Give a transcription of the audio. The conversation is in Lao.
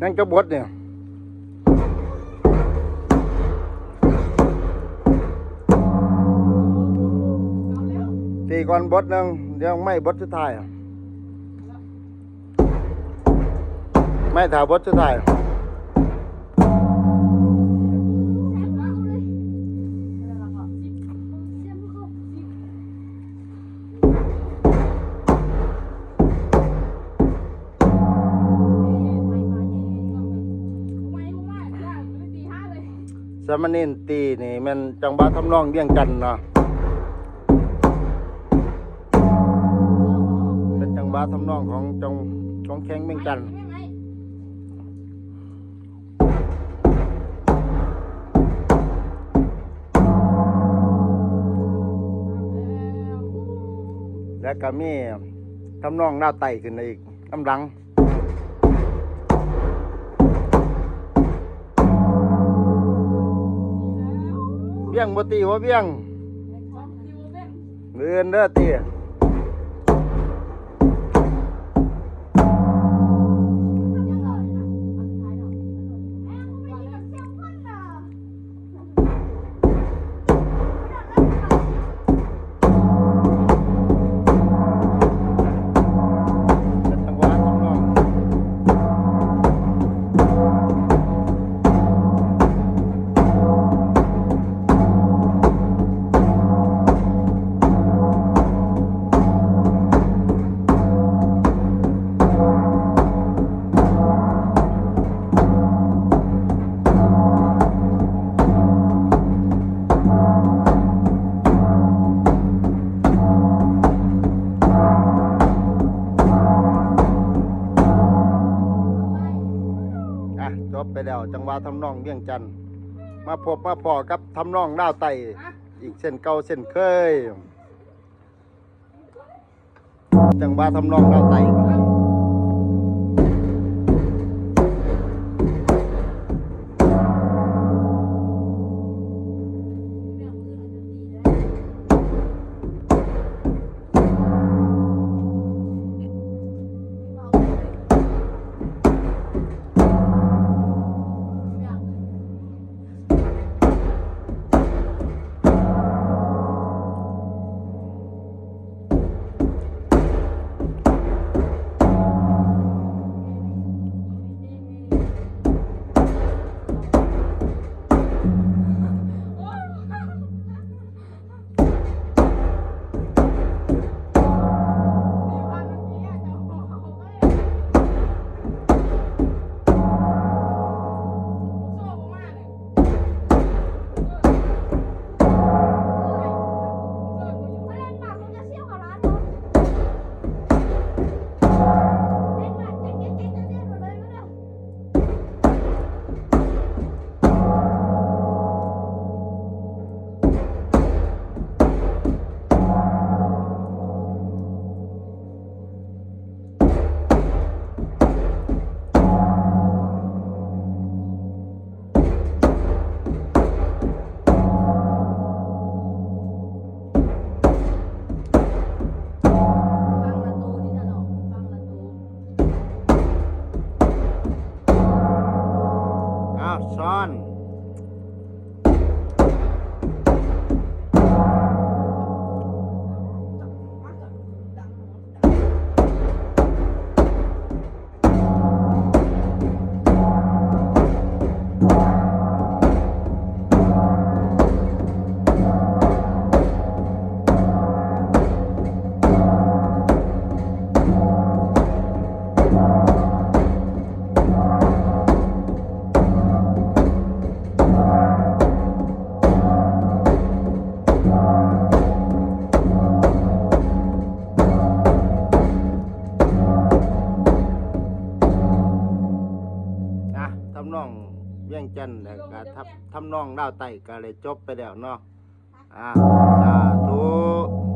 ຍັງຈະບົດນີ້ ຕີກ່ອນບົດໜຶ່ງ ດຽວໄມ້ບົດສຸດທ້າຍ ໄມ້ຖ້າບົດສຸດທ້າຍ. ສາມະເນນຕີນີ້ແມ່ນຈັງຫວະທຳນອງວຽງຈັນເນາະ ເປັນຈັງຫວະທຳນອງຂອງ ຂອງແຂວງວຽງຈັນ. ແລ້ວກໍມີທຳນອງລາວໃຕ້ຂຶ້ນມາອີກນຳຫຼັງ ວຽງບໍ່ຕີ ບໍ່ວຽງ. ມື້ອື່ນເດີຕິ. ອ່ະ ຈົບໄປແລ້ວ ຈັງຫວະທຳນອງວຽງຈັນ. ມາພົບມາພໍ້ກັບທຳນອງລາວໃຕ້ອີກເຊັ່ນເກົ່າເຊັ່ນເຄີຍ. ຈັງຫວະທຳນອງລາວໃຕ້. ອ້າວ ຊ້ອນ. ອ່ະ ທຳນອງວຽງຈັນ ແລ້ວກະທຳ ທຳນອງລາວໃຕ້ກະໄດ້ຈົບໄປແລ້ວເນາະ. ອ່າ ສາທຸ.